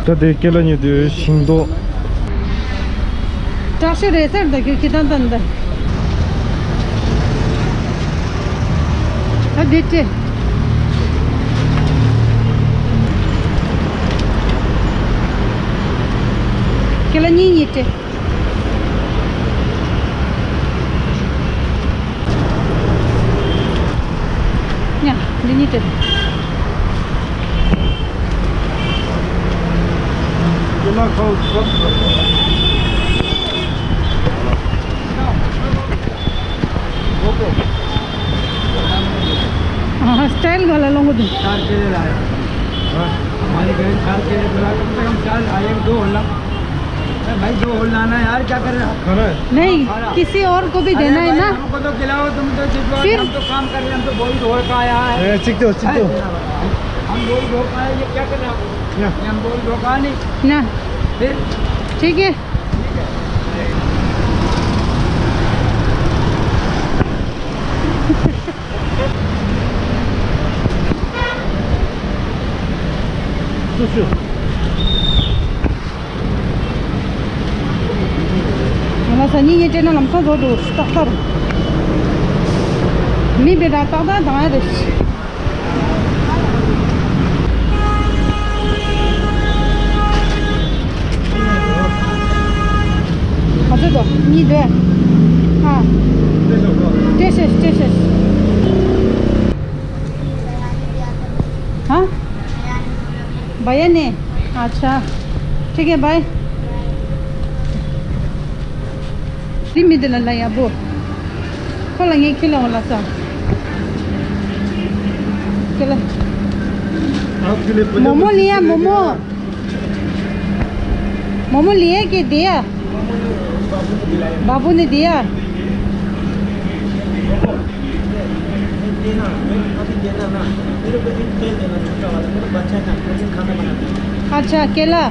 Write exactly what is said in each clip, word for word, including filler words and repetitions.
ད་དེ་ཀེ་ལ་ཉོ་དུས་ཤིང་ཏོག་དྲག་ཤོས་རེད་ཟེར་འདུག་ཁྱོད་ཀྱིས་ད་ལྟ་འདི། ད་འདི་སྤྲད། ཀེ་ལ་གཉིས་གཉིས་སྤྲད། ཡ། འདི་གཉིས་སྤྲད། हाँ, स्टाइल वाला लोगों को दे। चार केले लाए। हाँ। हमारे घर चार केले बोला, कम से कम चार लाए, दो होला। अरे भाई, दो होल लाना है यार, क्या कर रहे हो? खाना है। नहीं, खाना। किसी और को भी अरे देना है भाई, ना। हमको तो खिलाओ, तुम तो जितवा फिर? हम तो काम कर रहे हैं, हम तो बोरी ढोल का आया है। ए, चिक दो, चिक दो। अरे, हम बोरी ढोल का आया, ये क्या कर रहे हो? या। ये हम बोरी ढोल का नहीं। ना। फिर? ठीक है। ང་ལ་ས་གཉིས་གཉིས་སྤྲད་ན་ལམ་སང་བཟོ་འགྲོ་ཏག་ཏག་རེད། མི་བེ་ད་ཏག་ཏག་དང་ཡ་རེད། ཁ་ཚོད་དོ། གཉིས་འདོད། ཨ། སྤྲད་ཤེས་སྤྲད་ཤེས། हाँ? भैया ने। अच्छा। ठीक है, बाय। दी मिदला ला या बो। खोला ये खिला वाला सा। चलो। आपके लिए पनीर मोमो लिया, मोमो। मोमो लिए कि दिया? बाबू ने दिया। देना, मेरे को अभी देना ना, मेरे को एक तेल देना, छोटा वाला, मेरा बच्चा है ना, वो भी खाना बनाता है। अच्छा, केला?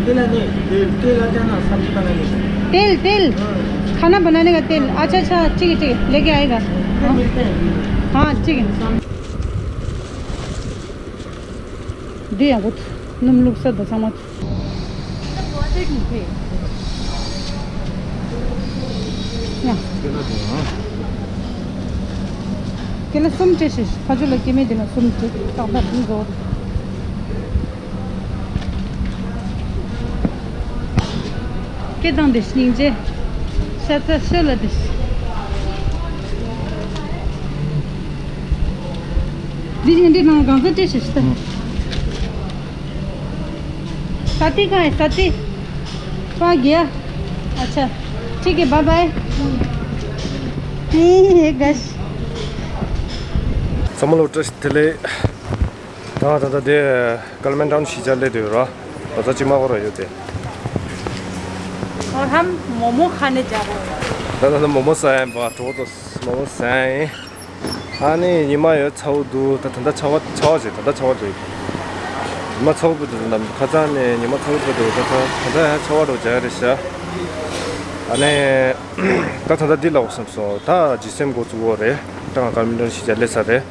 केला नहीं, तेल, तेल आता है ना, सब्जी बनाने का। तेल, तेल? हाँ। खाना बनाने का तेल। अच्छा, अच्छा, ठीक है, ठीक है, लेके आएगा। हाँ, मिलते हैं। हाँ, ठीक है। दे या कुछ, नम लोग सब दसा मत। ཡ། ཁྱེད་ལ་གསུམ་སྤྲད་ཤིག་ཁ་ཆུ་ལ་སྐྱེ་མེད་དེ་ལ་གསུམ་སྤྲད་ཏག་ཏག་ཕུང་བཟོ། སྐད་བཏང་དེ་སྙིང་རྗེ། ཤ་ཚ་ཤོད་ལ་དེ། འདི་ཡིན་འདི་ནང་གང་ཚ་སྤྲད་ཤིག་ཤི་ད། साथी कहाँ है? साथी? वहाँ गया। अच्छा, ठीक है, बाय बाय। ए, गश। ཚང་མ་ལ་བཀྲ་ཤིས་བདེ་ལེགས། ད་ད་ད་དེ་ཀལ་མན་ཊའུན་གཞིས་ཆགས་སླེབས་བསྡད་ཡོད་ར། ལོ་ཙཱ་ཅི་མ་གོ་ར་ཡོད་དེ། और हम मोमो खाने जा रहे हैं। ད་ད་ད་མོ་མོ་ཟ་ཡ་ཡིན་པ། གྲོགས་དང་མོ་མོ་ཟ་ཡ་ཡིན། ཨ་ནི་ཉི་མ་ཡོད་ཚ་བོ་འདུག་ད་ད་ལྟ་ཚ་བ་ཚ་བ་ཞིག་ད་ལྟ་ཚ་བ་འདུག་ཉི་མ་ཚ་བོ་འདུག་ད་ཁ་སང་ནས་ཉི་མ་ཚ་བོ་འདུག་ད་ད་ད་ད་ཡང་ཚ་བ་རུ་སྦྱར་རེད་ཤག་ཨ་ནི་ད་ད་ལྟ་འདི་ལ་འོ་བསམ་སོང་། ད་ཇི་སེམ་འགོ་བཙུགས་འོ་རེད། ད་ང་ཀལ་མན་ཊའུན་གཞིས་ཆགས་སླེབས་ཚར་རེད།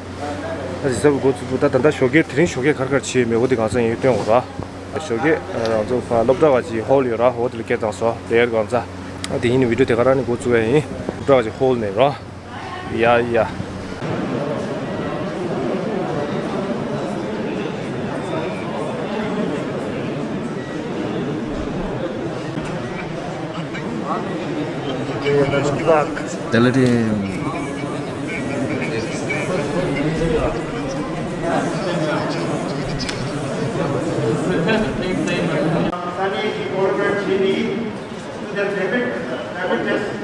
ད་ཇི་སེམ་འགོ་བཙུགས་ད་ད་ད་ཞོགས་ཀས་དེ་རིང་ཞོགས་ཀས་ག་རེ་ག་རེ་བྱས་མེད་འོ་དེ་གང་ས་ཡིན་སྟོན་འོ་ར། ཞོགས་ཀས་རང་ཚོ་ཕ་སློབ་གྲྭ་བ་ཅིག་ཧོལ་ཡོད་ར། འོ་དེ་ལ་སྐད་བཏང་སོང་། པྲེ་ཡར་གང་ཚ། ཨ་དེ་ཡིན་ནི་བི་ཌིའོ་དེ་ག་རང་ནས་འགོ་བཙུགས་ཡ་ཡིན། སློབ་གྲྭ་བ་ཅིག་ཧོལ་ནས་ར། ཡ་ཡ། དེ་ལ་དེ། ས་གནས་ཀྱི་ཀོ་ལ་བར་བྱས་ནས། དེ་རེ་པིཌ་རེ་པིཌ་ཊེ་སི་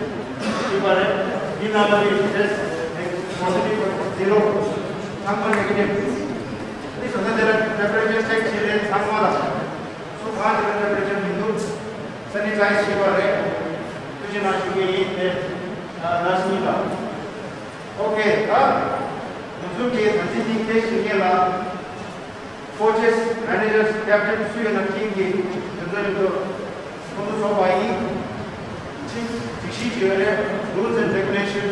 ཊི་བྱས་པ་རེད། འདི་ནང་ལ་ནི་ཊེ་སི་ཊི་པོ་ཟི་ཊིབ་ཛི་རོ། ཚང་མ་ནེ་གེ་ཊིབ། དེ་སོང་ཙང་དེ་ལ་ཊེམ་པེ་རེ་ཅར་ཅེག་བྱས་རེད། ཚང་མ་ལ་སུ་གང་དེ་ལ་ཊེམ་པེ་རེ་ཅར་མི་འདུག་སེ་ནི་ཊའིཛ་བྱས་པ་རེད། ཐུགས་རྗེ་གནང་ཞུ་གི་ཡིན། དེ་ལ་སྙིང་ལ། ཨོ་ཁེ། ད་ང་ཚོ་གི་ད་ཅི་ནི་ཊེ་སི་ཊི་ཡིན་ལ། ཀོ་ཆེ་སི། མེ་ནེ་ཇར་སི། ཀེབ་ཊེན་སུ་ཡོད་ན་ཊིམ་གྱི་དེ་ཚོ་ཡོད་དོ། ཁོང་ཚོ་ཚོགས་པ་ཡིན། ཊིམ་སྒྲིག་གཞི་ཅིག་ཡོད་རེད། རུལ་སི་ཨེན་ཌི་རེ་གུ་ལེ་ཤན།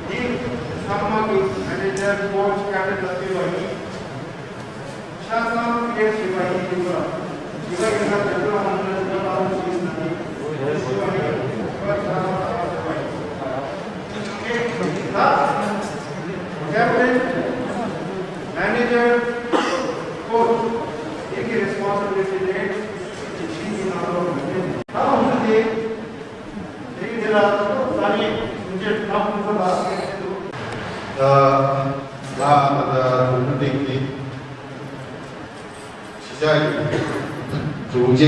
དེ་ཚང་མ་གི་མེ་ནེ་ཇར། ཀོ་ཆི། ཀེབ་ཊེན་ལ་ཕུལ་བ་ཡིན། ཆ་ཚང་ཀི་ལི་ཡར་བྱས་པ་ཡིན་དུས་ལ། Captain, manager, coach, इनकी responsibility ने जितनी भी हम लोग करते हैं। हम उनसे ये, ये मेरा सारे मुझे हम उनको बात करते हैं तो, ད་ང་ད་ལྟ་འདི་འདི་ཕྱི་རྒྱལ་གྱི་དྲུང་ཆེ་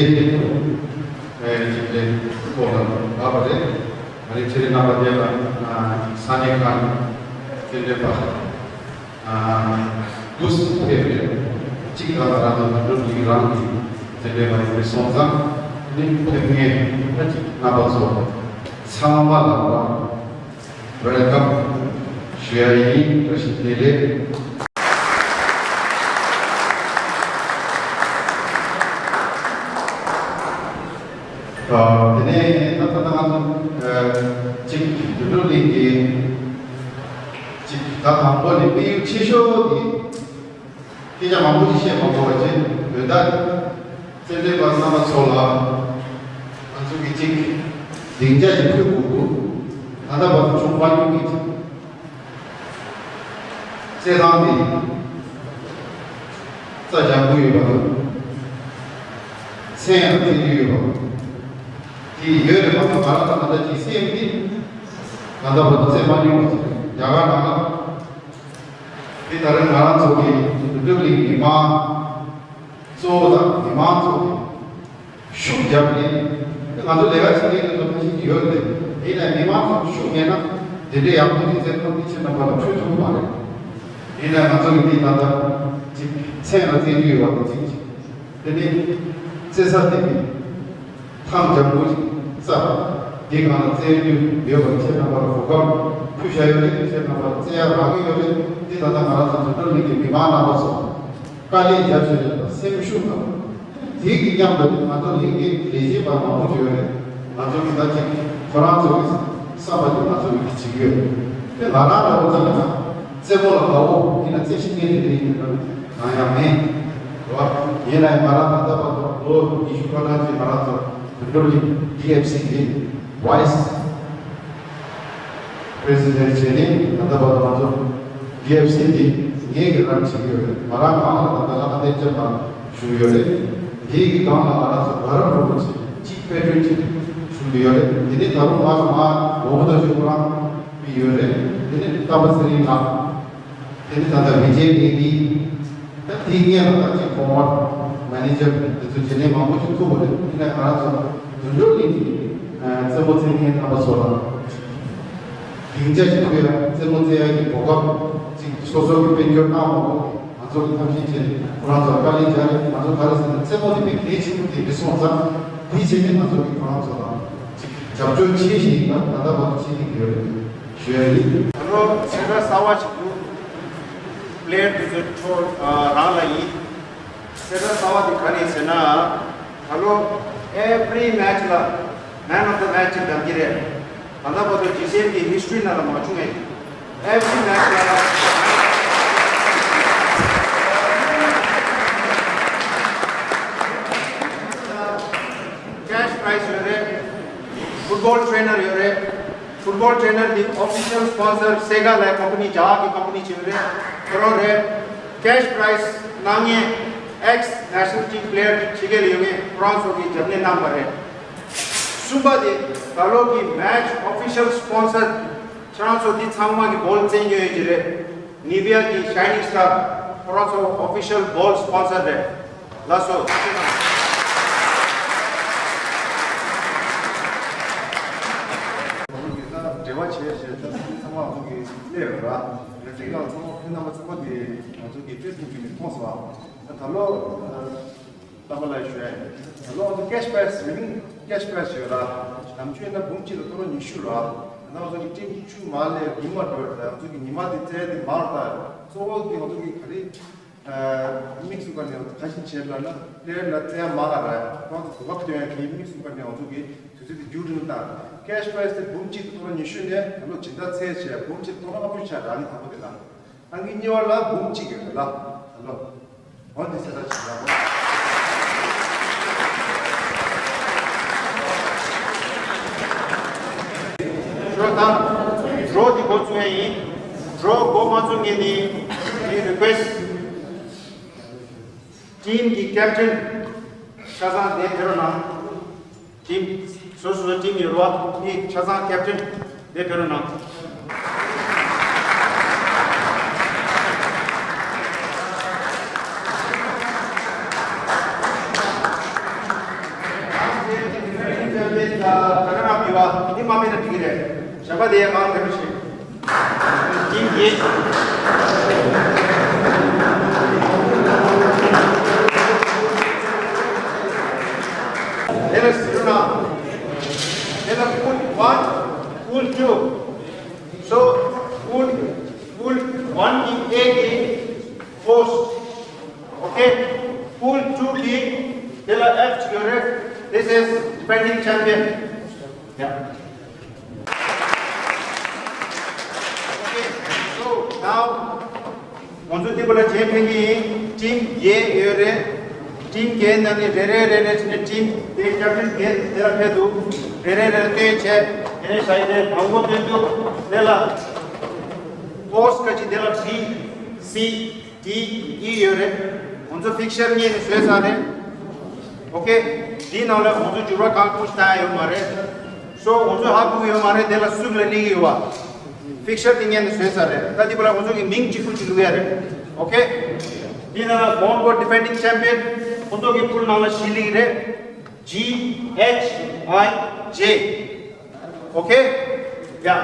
ཨེ་ཅིག་ལས་ཁོ་ལ་བབས་པ་རེད། ང་རེ་ཆེ་རེ་རྣམ་པ་དེ་ལ་ས་གནས་ཁག་ནས་རྩེད་འགྲན་པ་དགུ་ཕེབས་རེད། གཅིག་ལ་རང་དང་འགྲོ་འདུག་རང་གི་རྩེད་འགྲན་པ་ཡིན་པའི་སོང་ཙང་ནི་ཕེབས་མཁན་ཕ་གཅིག་རྣམ་པ་ཚོ་ཚང་མ་ལ་རང་Welcome ཞུ་ཡ་ཡིན། བཀྲ་ཤིས་བདེ་ལེགས། ཨ། དེ་ནས་ད་ལྟ་ང་ཚོ་ཨ་གཅིག་དུད་འགྲོ་གླིང་གི་གཅིག་ད་དང་པོ་ནས་དམིགས་ཡུལ་ཆེ་ཤོས་དེ། སྐད་ཆ་མང་པོ་ཞིག་བཤད་མ་དགོས་པ་བྱས། འོན་ཏེ་རྩེད་འགྲན་པ་རྣམ་པ་ཚོ་ལ་ང་ཚོ་གི་གཅིག་སྡིངས་ཆ་ཞིག་ཕུལ་དགོས་འདུག་ད་ལྟ་བར་དུ་བྱུང་མ་མྱོང་གི་གཅིག་རྩེད་ཐང་འདི་རྩྭ་ལྗང་གུ་ཡོད་པ་དང་། མཚན་ཡང་རྩེད་རྒྱུ་ཡོད་པ་དང་། དེ་ཡོད་རེད་མ་གཏོགས་ང་རང་ད་ལྟ་གཅིག་སེམས་འདི་ད་ལྟ་བར་དུ་རྩེད་མ་མྱོང་བ་ཅིག་རེད། རྒྱ་གར་ནང་ལ། འདི་ད་རེས་ང་རང་ཚོ་གི་འདི་འདྲ་གླིང་མི་མང་གཙོ་བོ་དང་མི་མང་ཚོ་གི་ཤུགས་རྒྱབ་ནས་ང་ཚོ་ལས་ཀ་བྱེད་མཁན་ཚོ་ཁ་ཤས་ཀྱི་ཡོད་རེད། ཡིན་ནའི་མི་མང་ཚོ་ཤུགས་མེད་ན་འདི་འདྲའི་ཡག་པོ་ཅིག་བཙན་ཐབས་འདི་ཕྱིར་ན་ཕར་ལ་འཕྲོད་ཐུབ་མ་རེད། ཡིན་ནའི་ང་ཚོ་གི་འདི་ད་ལྟ་ཅིག་མཚན་ལ་བཙན་རྒྱུ་ཡོད་པ་དང་ཅིག་ཅིག་དེ་ནི་རྩེད་ས་དེ་ནི། ཐང་ལྗང་གུ་ཞིག་རྩྭ། འདི་སྒང་ལ་རྩེད་རྒྱུ་ཡོད་པ་ཁྱེད་རྣམ་པར་གོ་སྐབས་ཕུལ་བཞག་ཡོད་རེད། ཁྱེད་རྣམ་པར་རྩེད་ཡག་རག་གི་ཡོད་རེད། འདི་ད་ལྟ་ང་རང་ཚོ་འཛམ་བུ་གླིང་གི་མི་མང་རྣམ་པ་ཚོ་དཀའ་ལས་རྒྱབ་བཞིན་ཡོད་པ་སེམས་ཤུགས་དང་། དེ་གི་མཉམ་དུ་ང་ཚོ་གླིང་གི་ལས་བྱེད་པ་མང་པོ་ཅིག་ཡོད་རེད། ང་ཚོ་གི་ད་ཅིག་ཁོ་རང་ཚོ་གི་བསམ་པ་དེ་ང་ཚོ་གི་བྱེད་ཀྱི་ཡོད་རེད། དེ་ང་རང་འདྲ་བོ་ཙམ་ཡིན་ན་རྩེད་མོ་ལ་དགའ་བོ་ཡིན་ན་རྩེད་ཤེས་མཁན་དེ་འདྲ་ཡིན་པ་གང་ཡང་མེད། རེད་བ། ཡིན་ནའི་ང་རང་ད་ལྟ་བར་དུ་ལོ་ཉི་ཤུ་ལྷག་ཙམ་ང་རང་ཚོ་དུད་འགྲོ་གླིང་ཌི་ཨེཕ་སི་གི་བྷའི་སི་པི་རེ་སི་ཌེན་ཊི་བྱས་ནས་ད་ལྟ་བར་དུ་ང་ཚོ་ཌི་ཨེཕ་སི་དེ་ངས་ཀྱི་རང་བྱེད་ཀྱི་ཡོད་རེད། ང་རང་གང་ལ་ད་ལྟ་ལྷག་ལྡན་ཅན་དང་ཞུ་གི་ཡོད་རེད། དེའི་གི་སྒང་ལ་ང་རང་ཚོ་བར་ར་པོ་ཆེ་གཅིག་དཔལ་སྒྲོན་གཅིག་ཞུ་གི་ཡོད་རེད། དེ་ནས་ད་རུང་ང་ང་ངོ་བོ་དང་ཞུ་ཁོ་རང་མི་ཡོད་རེད། དེ་ནས་རྟ་པ་ཚེ་རིང་ལགས། དེ་ནི་ད་ལྟ་མི་རྗེ་ངེས་འདི། ད་དེའི་སྔོན་ལ་ད་ཅིག་ཧོམ་ཝར་མེ་ནེ་ཇར་དེ་ཚོ་བྱེད་ལས་མང་པོ་ཞིག་ཐུག་པ་རེད། དེ་ནས་ང་རང་ཚོ་དུད་འགྲོ་གླིང་གི་རྩེད་མོ་རྩེད་མཁན་རྣམ་པ་ཚོ་ལ་སྡིངས་ཆ་ཞིག་ཕུལ་ཡ། རྩེད་མོ་རྩེ་ཡ་གི་གོ་སྐབས་ཅིག་སོ་སོ་གི་དཔལ་འབྱོར་བཏང་མ་དགོས། ང་ཚོ་གི་ཐབས་ཤེས་བྱས་ནས་ཁོ་རང་ཚོ་ལ་དཀའ་ལས་རྒྱག་རེད། ང་ཚོ་ག་རེ་ཟེར་ན་རྩེད་མོ་དེ་དཔེ་གལ་ཆེན་པོ་དེ་རེད་སོང་ཙང་དེ་བྱས་ནས་ང་ཚོ་གི་ཁོ་རང་ཚོ་ལ་ཅིག་རྒྱབ་སྐྱོར་བྱེད་བཞིན་ཡིན་པ་ད་ལྟ་བར་དུ་བྱེད་བཞིན་ཡོད་རེད། ཞུ་ཡ་ཡིན། ད་ལོ་སེ་དྲ་གསར་བ་ཞིག་འདུག་པི་ལེ་ཡར་དེ་ཚོ་ཁྲོ་ཨ་རང་ལ་ཡིན། སེ་དྲ་གསར་བ་དེ་ག་རེ་ཟེར་ན། ད་ལོ་every match ལ་man of the match ཅིག་བདམས་ཀྱི་རེད། ད་ལྟ་བར་དུ་ཇི་སི་ཨེམ་གྱི་ཧི་སི་ཊོ་རི་ནང་ལ་མ་བྱུང་ངས། every match ལ་cash prize ཡོད་རེད། ཕུཊ་བོལ་ཊི་རེ་ནར་ཡོད་རེད། ཕུཊ་བོལ་ཊི་རེ་ནར་དེ་ཨོ་ཕི་ཤལ་སི་པོན་སར་སེ་ག་ལབ་ཀམ་པ་ནི་རྒྱ་གར་གྱི་ཀམ་པ་ནི་ཅིག་ཡོད་རེད། ཁོ་རང་རེད། ཀེཤ་པ་རའེ་སི་གནང་མཁན་ཨེག་སི་ནེ་ཤ་ནལ་ཊིམ་པི་ལེ་ཡར་དེ་ཕྱི་རྒྱལ་ལ་ཡོད་མཁན་ཁོ་རང་ཚོ་གིས་རྒྱབ་གནས་གནང་བ་རེད། གསུམ་པ་དེ་ད་ལོ་གི་མེ་ཆི་ཨོ་ཕི་ཤལ་སི་པོན་སར་ཁྱེད་རང་ཚོ་འདི་ཚང་མ་གི་བོལ་རྩེད་མཁན་ཡོད་ཀྱི་རེད། ནི་བི་ཡ་གི་ཤའི་ནིང་སི་ཊར་ཁོ་རང་ཚོ་ཨོ་ཕི་ཤལ་བོལ་སི་པོན་སར་རེད། ལགས་སོ། འབྲེལ་བ་བྱས་བྱས་ད་ཚང་མ་ང་ཚོ་གི་གནས་ཡོད་ར། དེ་ག་ཚང་མ་ཁྱེད་རྣམ་པ་ཚང་མ་གི་ང་ཚོ་གི་ཕེ་སི་བུག་གི་ནས་མཐོང་སོང་ཨ། ད་ལོ་རྣམ་པ་ལ་ཞུ་ཡ་ཡིན། ད་ལོ་ང་ཚོ་ཀེཤ་པ་རའེ་སི་ཝི་ནིང་ཀེཤ་པ་རའེ་སི་ཡོད་ར། ནམ་རྒྱུན་ཡིན་ན་འབུམ་གཅིག་དང་སྟོང་ཕྲག་ཉི་ཤུ་ར། ད་ང་ཚོ་གི་ཊིམ་བཅུ་མར་སླེབས་ཉི་མ་འགྲོ་ཡོད་ར། ང་ཚོ་གི་ཉི་མ་དེ་རྩེ་དེ་མར་ད་གཙོ་བོ་གི་ང་ཚོ་གི་ག་རེ། དམིགས་སུ་བཀར་ནས་ང་ཚོ་ག་ཞིག་བྱས་ལབ་ན་པི་ལེ་ཡར་ལ་རྩེ་ཡ་མང་བ་ར་ཁོང་ཚོ་གོ་སྐབས་སྟོན་ཡ་གི་དམིགས་སུ་བཀར་ནས་ང་ཚོ་གི་དུས་ཚོད་དེ་མཇུག་སྒྲིལ་དང་ཀེཤ་པ་རའེ་སི་དེ་འབུམ་གཅིག་དང་སྟོང་ཕྲག་ཉི་ཤུ་ནས་ད་ལོ་སྦྱིན་བདག་ཚད་བྱས་འབུམ་གཅིག་དང་སྟོང་ཕྲག་ལྔ་བཅུ་ཆགས་ར་ནི་དང་པོ་དེ་ལ་ཨང་ཀི་གཉིས་པ་ལ་འབུམ་གཅིག་ཡོད་རེད་ལ་ད་ལོ་འོ་དེ་ཚེ་ད་ཅིག་ལ་འོ། ད་ཌོ་རོ་འདི་འགོ་བཙུགས་ཡ་ཡིན། ཌོ་རོ་འགོ་མ་བཙུགས་སྔོན་ནས་ངས་རི་ཀུ་ཨེ་སི་ཊི། ཊིམ་གྱི་ཀེབ་ཊན་ཆ་ཚང་འདིར་ཕེབས་རོགས་གནང་། ཊིམ་སོ་སོ་སོ་ཊིམ་ཡོད་རོགས་ཨ། ངའི་ཆ་ཚང་ཀེབ་ཊན་འདིར་ཕེབས་རོགས་གནང་། ད་ག་རང་བི་བ་འདི་མ་མེད་ན་འགྲིག་གི་རེད། ཞབས་པ་དེ་ཡང་གང་ལེགས་པོ་བྱེད། ཊིམ་གྱི། དེ་ལ་ཟེར་ན། དེ་ལ་པུལ་ཝན། པུལ་ཊུ། So, པུལ། པུལ་ཝན་གྱི་ཨེ་གི་ཧོ་སི་ཊི། Okay, པུལ་ཊུ་གི་དེ་ལ་ཨེཕ་ཅིག་ཡོད་རེད། This is defending champion. Yeah. Okay, so now ང་ཚོ་དེ་བོ་ལ་རྗེས་ཕན་གྱི་ཡིན། ཊིམ་བརྒྱད་ཡོད་རེད། ཊིམ་བརྒྱད་ནང་ནས་རེ་རེ་རེ་རེ་བྱས་ནས་ཊིམ་དེ་ཀེབ་ཊན་བརྒྱད་དེ་ལ་ཕེབས་འདུག་རེ་རེ་རེ་རེ་སྟོན་བྱས། དེ་ནས་ཞག་དེ་དང་པོ་སྟོན་འདུག་དེ་ལ་ཧོ་སི་ཊི་ཁ་ཅིག་དེ་ལ་བི་སི། ཌི་ཨི་ཡོད་རེད། ང་ཚོ་ཕིག་ཤར་སྔོན་ནས་བཟོས་ཚར་རེད། Okay, འདིའི་ནང་ལ་ང་ཚོ་འགྱུར་བ་གང་ཁུངས་བཏང་ཡ་ཡོད་མ་རེད། So ང་ཚོས་ཧ་གོ་གི་ཡོད་མ་རེད། དེ་ལ་སུ་ལ་གནས་ཀྱི་ཡོད་པ། ཕིག་ཤར་དེ་སྔོན་ནས་བཟོས་ཚར་རེད། ད་འདི་པར་ང་ཚོ་གི་མིང་གཅིག་པུ་གཅིག་བླུག་ཡ་རེད། Okay, འདིའི་ནང་ལ་མོན་གྷོ་ཌི་ཕེན་ཌིང་ཆེམ་པི་ཡན་ཁོང་ཚོ་གི་པུལ་ནང་ལ་བཞི་སླེབས་རེད། ཇི་ཨེཆ་ཨའི་ཇེ། Okay, yeah.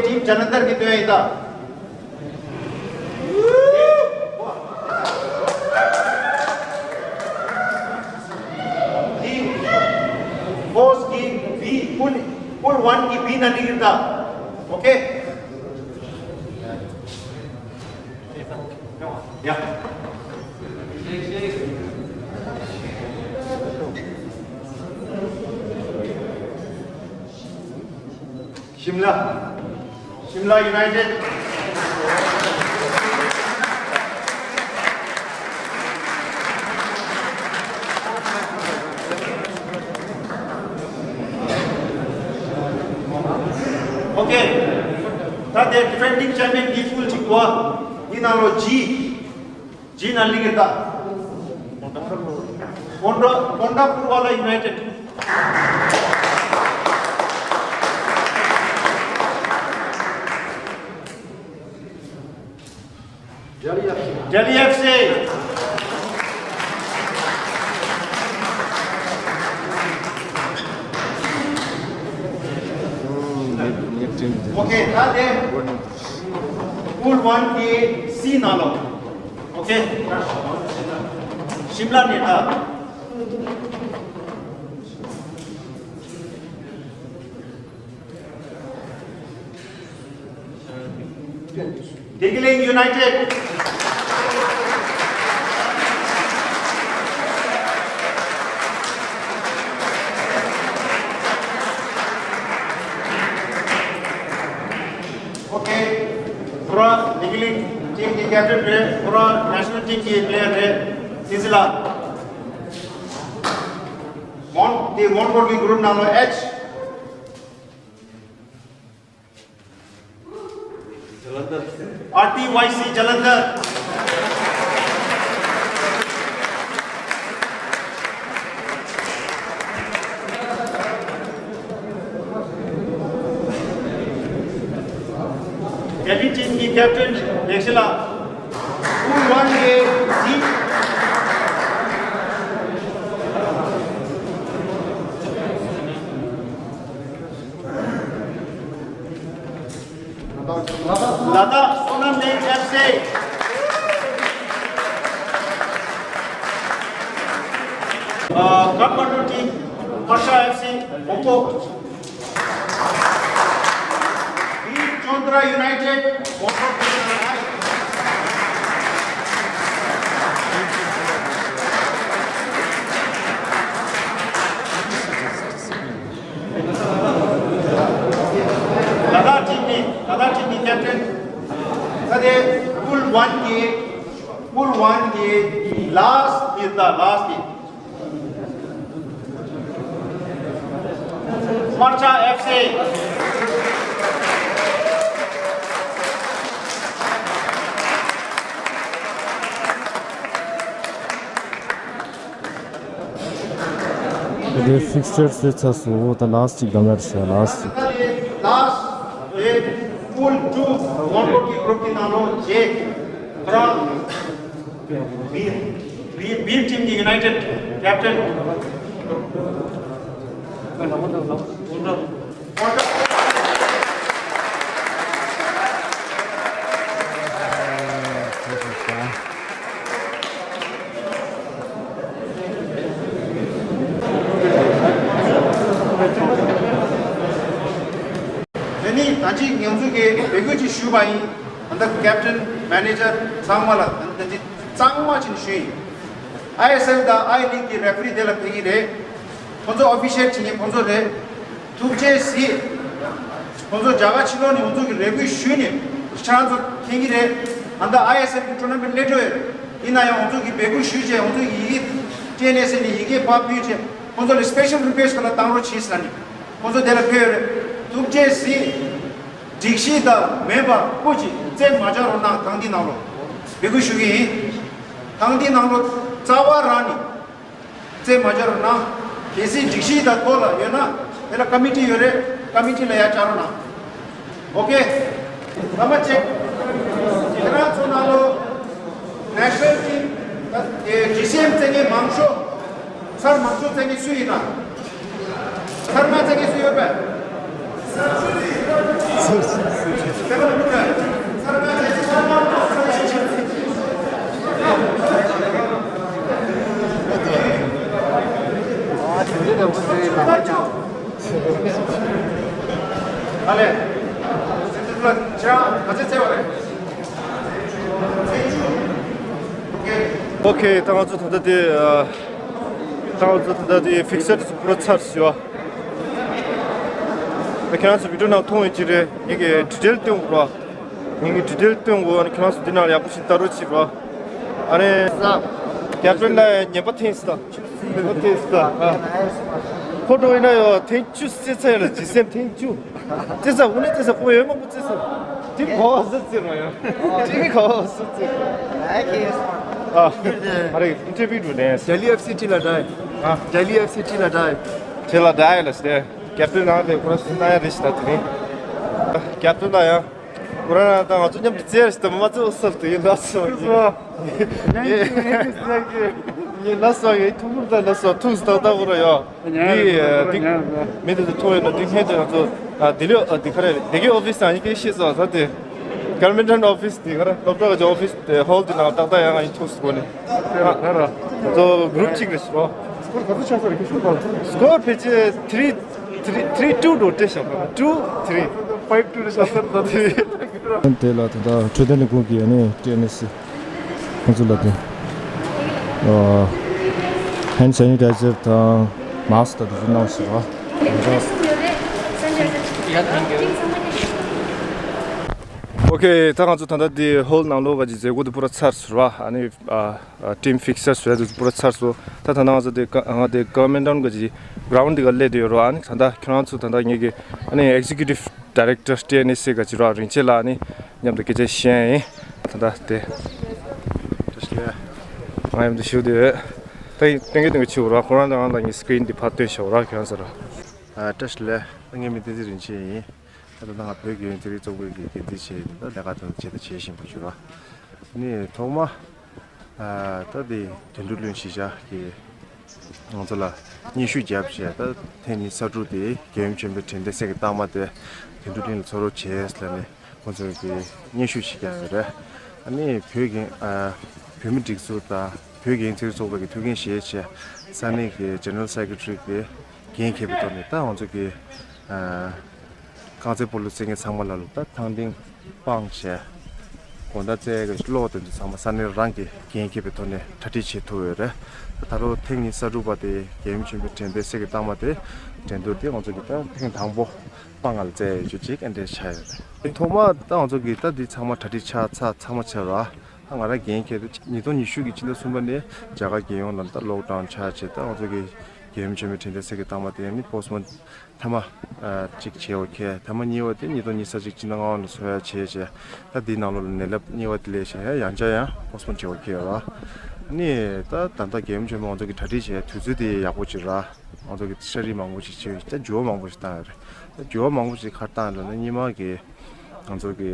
ཊིམ་ཇ་ལན་དར་གྱི་སྟོན་ཡིན་ད། འདི་ཧོ་སི་ཊི་གི་བི། པུལ། པུལ་ཝན་གྱི་བི་ནང་སླེབས་ཡིན་ད། Okay. Yeah. ཤིམ་ལ། ཤིམ་ལ་ཡུ་ནའི་ཊེཌ། Okay, ད་དེ་ཌི་ཕེན་ཌིང་ཆེམ་པི་ཡན་གྱི་པུལ་གཅིག་པོ། འདི་ནང་ལོ་ཇི། ཇི་ནང་སླེབས་ཀྱི་རེད་ད། ཀོན་ཌ། ཀོན་ཌ་པུར་ཝ་ལ་ཡུ་ནའི་ཊེཌ། ཌེལ་ཧི་ཨེཕ་སི། ཌེལ་ཧི་ཨེཕ་སི། Okay, ད་དེ་པུལ་ཝན་གྱི་སི་ནང་ལོ། Okay, ཤིམ་ལ་ནས་ད། བདེ་སྐྱིད་གླིང་ཡུ་ནའི་ཊེཌ། Okay, ཁོ་རང་བདེ་སྐྱིད་གླིང་ཊིམ་གྱི་ཀེབ་ཊན་རེད། ཁོ་རང་ནེ་ཤ་ནལ་ཊིམ་གྱི་པི་ལེ་ཡར་རེད། སྲིད་འཛིན་ལགས། མོན། དེ་མོན་གྷོ་གི་གུ་རུབ་ནང་ལོ་ཨེཆ། ཨར་ཊི་ཝའི་སི་ཇ་ལན་དར། ཌེལ་ཧི་ཊིམ་གྱི་ཀེབ་ཊན་ལེགས་བཤད་ལགས། པུལ་ཝན་གྱི་སི། ལ་དྭགས་བསོད་ནམས་གླིང་ཨེཕ་སི། ཨ། ཀ་ཐ་མན་ཌུ་ཊིམ་སྨར་ཤ་ཨེཕ་སི་བོད་པོ། བིར་ཅོན་དྲ་ཡུ་ནའི་ཊེཌ་བོད་པོ། ལ་དྭགས་ཊིམ་གྱི། ལ་དྭགས་ཊིམ་གྱི་ཀེབ་ཊན། ད་དེ་པུལ་ཝན་གྱི། པུལ་ཝན་གྱི་ལཱ་སི་ཊི་ཡིན་ད། ལཱ་སི་ཊི་ཡིན། སྨར་ཤ་ཨེཕ་སི། དེ་ཕིག་སི་ཅར་བཟོས་ཚར་སོང་། ད་ལཱསི་ཊི་ཅིག་གདམ་ཡ་རེད་ཤག་ལཱསི་ཊི་ཅིག་ལཱསི་ཊི་དེ་པུལ་ཊུ་ཝོན་ཀོ་ཊི་གུ་རུབ་གི་ནང་ལོགས་རྗེས་ཁོ་རང་བི་བི་བི་ཊིམ་གྱི་ཡུ་ནའི་ཊེཌ་ཀེབ་ཊན། དེ་ནི་ད་ཅི་ང་ཚོ་གིས་འབོད་སྐུལ་ཅིག་ཞུས་པ་ཡིན། ད་ལྟ་ཀེབ་ཊན་མེ་ནེ་ཇར་ཚང་མ་ལ་ད་ཅི་གཙང་མ་ཅིག་ཞུས་ཡིན། ཨའི་ཨེསི་ཨེལ་དང་ཨའི་ལིག་གི་རེ་ཕི་རི་དེ་ལ་ཕེབས་ཀྱི་རེད། ཁོང་ཚོ་ཨོ་ཕི་ཤལ་བྱེད་མཁན་ཁོང་ཚོ་རེད། ཐུགས་རྗེ་གཟིགས། ཁོང་ཚོ་རྒྱ་གར་ཕྱི་ལོགས་ནས་ཁོང་ཚོ་གི་རེ་སྐུལ་ཞུས་ནས་ཁྱེད་རང་ཚོ་མཁྱེན་གྱི་རེད། ཨ་ད་ཨའི་ཨེསི་ཨེལ་གི་ཊུར་ན་མེན་ཊི་སླེབས་འགྲོ་ཡོད་རེད། ཡིན་ན་ཡང་ཁོང་ཚོ་གི་འབོད་སྐུལ་ཞུས་བྱས། ཁོང་ཚོ་ཡི་གེ་ཊི་ཨེན་ཨེ་སི་ཨེ་ནས་ཡི་གེ་ཕར་ཕུལ་བྱས། ཁོང་ཚོ་ལ་སི་པེ་ཤལ་རི་ཀུ་ཨེ་སི་ཊི་ག་ལ་བཏང་རོགས་བྱེད་ཟེར་ནས་ཁོང་ཚོ་དེ་ལ་ཕེབས་ཡོད་རེད། ཐུགས་རྗེ་གཟིགས། སྒྲིག་གཞི་དང་མེད་པ་སྤུ་ཅིག་རྩེད་མ་བྱ་རོགས་གནང་། ཐེངས་འདི་ནང་ལོགས་འབོད་སྐུལ་ཞུ་གི་ཡིན། ཐེངས་འདི་ནང་ལོགས་རྩ་བ་རང་ནས་རྩེད་མ་བྱ་རོགས་གནང་། གལ་སྲིད་སྒྲིག་གཞི་དང་ཐོག་ལ་ཡོད་ན་དེ་ལ་ཀ་མི་ཊི་ཡོད་རེད། ཀ་མི་ཊི་ལ་ཡར་བཅར་རོགས་གནང་། ཨོ་ཁེ། ལམ་པ་ཅིག་ཁྱེད་རང་ཚོ་ནང་ལོགས་ནེ་ཤ་ནལ་ཊིམ་ཇི་སི་ཨེམ་རྩེད་མཁན་མང་ཤོས། ཚར་མང་ཤོས་རྩེད་མཁན་སུ་ཡིན་ན། ཚར་མ་རྩེད་མཁན་སུ་ཡོད་པས། ཚར་མ་རྩེད་མཁན་ཚར་མ་རྩེད་མཁན། ཨ་ལེ། ཚེ་ཐུབ་ལགས་ཁྱེད་རང་ག་ཚོད་རྩེས་པ་རེད། ཨོ་ཁེ། ད་ང་ཚོ་ད་ལྟ་དེ་ཨ། ད་ང་ཚོ་ད་ལྟ་དེ་ཕིག་སི་ཅར་དེ་ཚོ་པུ་ར་ཚར་སོང་བ། ད་ཁྱེད་རང་ཚོ་བི་ཌི་ཡོ་ནང་མཐོང་ཡོད་ཀྱི་རེད། ངེད་ཀྱི་ཌི་ཊེལ་སྟོན་དགོས་ར། ངེད་ཀྱི་ཌི་ཊེལ་སྟོན་དགོས། ཨ་ནི་ཁྱེད་རང་ཚོ་འདི་ནང་ལ་ཡག་པོ་ཞིག་ལྟ་རོགས་བྱེད་ར། ཨ་ནི་ཀེབ་ཊན་ལ་ཉན་པ་ཐེངས་སུ་དང་། ཉན་པ་ཐེངས་སུ་དང་། ཨ། ཁོ་འགྲོ་ཡིན་ན་ཡོད་ཐེངས་བཅུ་རྩེ་ཚར་ཡོད་ལ། ཇི་སི་ཨེམ་ཐེངས་བཅུ། རྩེ་ས་དངོས་གནས་རྩེ་ས་ཁོ་ཡོད་མང་པོ་རྩེ་ས། དེ་གོ་བ་ཟི་རྩེ་རོ་ཡོད། དེ་གོ་བ་ཟི་རྩེ། ཨ། ཨ་རེ་ཨིན་ཊར་བིའུ་འགྲོ་ནས། Delhi F C T ལ་ད། ཨ། Delhi F C T ལ་ད། དེ་ལ་ད་ཡ་ལ་སྟེ། ཀེབ་ཊན་ནང་དེ་ཁོ་ར་སུ་ན་ཡ་རེ་ཞིག་ད་དེ་ནི། ཀེབ་ཊན་ད་ཡ། ཁོ་ར་ན་ད་ང་ཚོ་མཉམ་དུ་རྩེ་ཡ་ཞིག་ད་མ་རྩེ་འོ་སར་དུ་ཡིན་ད་སོ། ཡིན་ན་སོ་ཡིན། ཐུགས་ཁུར་ད་ན་སོ་ཐུགས་སུ་ད་ད་ཁོ་ར་ཡོད། འདི་འདི་མི་འདི་ཚོ་ཐོག་ཡོད་ན་འདི་སྔོན་དུ་ང་ཚོ་ལྡི་ལི་འདི་ག་རེ་ལྡི་ལི་ཨོ་ཕི་སི་ནང་ཡིན་ཤེས་སོང་ད་དེ། ཀར་མེན་ཊོན་ཨོ་ཕི་སི་འདི་ག་རེ་སློབ་གྲྭ་གི་ཨོ་ཕི་སི་དེ་ཧོལ་འདི་ནང་ཏག་ཏག་ཡང་ཡིན་ཐུགས་སུ་གོ་ནས། ང་ཚོ་གུ་རུབ་གཅིག་རེད་ཤག་སྐོར་ག་ཚོད་ཆགས་ས་རེད། ཁྱོད་ཤོད་པ། སྐོར་ཕལ་ཆེར་ཐི་རི་ཐི་རི་ཐི་རི་ཊུ་འགྲོ་སྤྲད་ཤག་ཊུ་ཐི་རི། ཕའིབ་ཊུ་རེད་ཤག་སར་ད་ཐི་རི། དེ་ལ་ད་ལྟ་འཕྲོད་བསྟེན་ལས་ཁུངས་ཀྱི་ཨ་ནི་ཊི་ཨེན་ཨེ་སི་ཁོང་ཚོ་ལ་དེ་ཨ་ཧེན་ཌི་སེ་ནི་ཊའི་ཛར་དང་མཱསི་ཀི་དང་དེ་ཚོ་གནང་ཞིག་ར། ཨོ་ཁེ། ད་ང་ཚོ་ད་ལྟ་དེ་ཧོལ་ནང་ལོགས་ཀྱི་མཛད་སྒོ་དེ་པུ་ར་ཚར་སོང་ར། ཨ་ནི་ཨ་ཊིམ་ཕིག་སི་ཅར་བཟོ་ཡ་དེ་ཚོ་པུ་ར་ཚར་སོང་། ད་ད་ནང་ང་ཚོ་དེ་ང་དེ་ཀར་མེན་ཊོན་གྱི་གྷི་རའུན་ཌི་དེ་ག་སླེབས་བསྡད་ཡོད་ར། ཨ་ནི་ད་ལྟ་ཁྱོད་རང་ཚོ་ད་ལྟ་ངེད་ཀྱི་ཨ་ནི་ཨེག་ཛེ་ཀུ་ཊིབ་ཌའི་རེག་ཊར་ཊི་ཨེན་ཨེ་སི་ག་ཅི་ར་རིན་ཆེན་ལགས་ནི་མཉམ་དུ་སྐད་ཆ་བཤད་ཡིན། ད་ལྟ་དེ། བཀྲ་ཤིས་བདེ་ལེགས། ང་མཉམ་དུ་བཞུགས་བསྡད་ཡོད། ད་ཡིན་སྟོན་གི་སྟོན་གི་ཕྱི་ར་ཁོ་རང་དང་ང་ལ་ངའི་སི་ཀི་རིན་འདི་ཕར་སྟོན་ཤོག་ར་ཁྱོད་རང་ཚོ་ར། ཨ། བཀྲ་ཤིས་བདེ་ལེགས། ངའི་མིང་བསྟན་འཛིན་རིན་ཆེན་ཡིན། ད་ལྟ་ང་བོད་རྒྱལ་ཡོངས་རྩེད་རིགས་ཚོགས་པའི་གི་འགན་འཛིན་བྱས་ནས་ད་ལས་ཀ་དང་བྱེད་དང་བྱེད་བཞིན་པ་ཞིག་ར། ནི་ཐོག་མ། ཨ། ད་དེ་དོན་གྲུབ་གླིང་གཞིས་ཆགས་ཀྱི་ང་ཚོ་ལ་སྙན་ཞུ་བརྒྱབ་བྱས། ད་ཐེངས་ཉི་ཤུ་རྩ་དྲུག་དེ་རྒྱལ་ཡུམ་ཆེན་པོའི་དྲན་རྟེན་གསེར་གྱི་རྟགས་མ་དེ་དོན་གྲུབ་གླིང་ལ་ཚོགས་རོགས་བྱས་ལབ་ནས་ཁོང་ཚོས་ཀྱི་སྙན་ཞུ་ཞིག་བརྒྱབ་ཡོད་རེད། ཨ་ནི་བོད་ཀྱི་ཨ་བོད་མི་སྒྲིག་འཛུགས་དང་བོད་རྒྱལ་ཡོངས་རྩེད་རིགས་ཚོགས་པའི་ཀྱི་ཐུགས་འགན་བཞེས་བྱས་ས་གནས་ཀྱི་ཇེ་ནེ་རལ་སེ་ཀེ་ཊ་རི་གི་འགན་འཁྱེར་བའི་ཐོག་ནས་ད་ང་ཚོ་གི་ཨ། རྐང་རྩེད་སྤོ་ལོ་རྩེད་མཁན་ཚང་མ་ལ་ལོ་ད་ཐང་སྟེང་སྤང་བྱས། དགོང་དག་རྩེད་ཀྱི་གློག་དེ་ཚོ་ཚང་མ་ས་གནས་རང་གི་འགན་འཁྱེར་བའི་ཐོག་ནས་གྲ་སྒྲིག་བྱེད་ཐུབ་ཡོད་རེད། ད་ལོ་ཐེངས་ཉི་ཤུ་རྩ་དྲུག་པ་དེ་རྒྱལ་ཡུམ་ཆེན་པོའི་དྲན་རྟེན་གསེར་གྱི་རྟགས་མ་དེ་འགྲན་བསྡུར་དེ་ང་ཚོ་གི་ད་ཐེངས་དང་པོ་སྤང་ང་ལ་རྩེད་ཡ་ཡོད་རྒྱུ་ཅིག་ཨེ་འདྲས་ཆགས་ཡོད་རེད། ཐོག་མ་ད་ང་ཚོ་གི་ད་འདི་ཚང་མ་གྲ་སྒྲིག་ཆགས་ཚར་ཚང་མ་ཆགས་ར། ད་ང་རང་འགན་འཁྱེར་ཏེ་ཉིས་སྟོང་ཉི་ཤུ་གི་ཕྱི་ཟླ་གསུམ་པ་ནས་རྒྱ་གར་རྒྱལ་ཡོངས་ལ་ད་ལོག་ཌའུན་ཆགས་བྱས། ད་ང་ཚོ་གི་ རྒྱལ་ཡུམ་ཆེན་མོའི་དྲན་རྟེན་གསེར་གྱི་རྟགས་མ་དེ་ནི་པོ་སི་ཊི་མོར་ཊེམ་ཐ་མ་གཅིག་བྱས་ཡོད་ཀྱི། ཐ་མ་གཉིས་པ་དེ་ཉིས་སྟོང་ཉི་ཤུ་རྩ་གཅིག་སྤྱི་ཟླ་ལྔ་པ་ལ་འཚོགས་ཡ་བྱས་བྱས། ད་འདིའི་ནང་ལོགས་ལ་ནད་རླབས་གཉིས་པ་དེ་སླེབས་བྱས་ཡང་བསྐྱར་ཡང་པོ་སི་ཊི་མོར་ཊེམ་བྱས་ཡོད་ཀྱི་ཡོད་ར། ནི་ད་ད་ལྟ་རྒྱལ་ཡུམ་ཆེན་མོ་ང་ཚོ་གི་གྲ་སྒྲིག་བྱས་དུས་ཚོད་དེ་ཡག་པོ་ཅིག་ར། ང་ཚོ་གི་ཤ་རིགས་མང་པོ་ཞིག་བྱས་ཡོད། ད་འགྱུར་བ་མང་པོ་ཞིག་བཏང་ཡོད་རེད། ད་འགྱུར་བ་མང་པོ་ཞིག་ག་རེ་བཏང་ཡོད་ལབ་ན། སྔོན་མ་གི་ང་ཚོ་གི་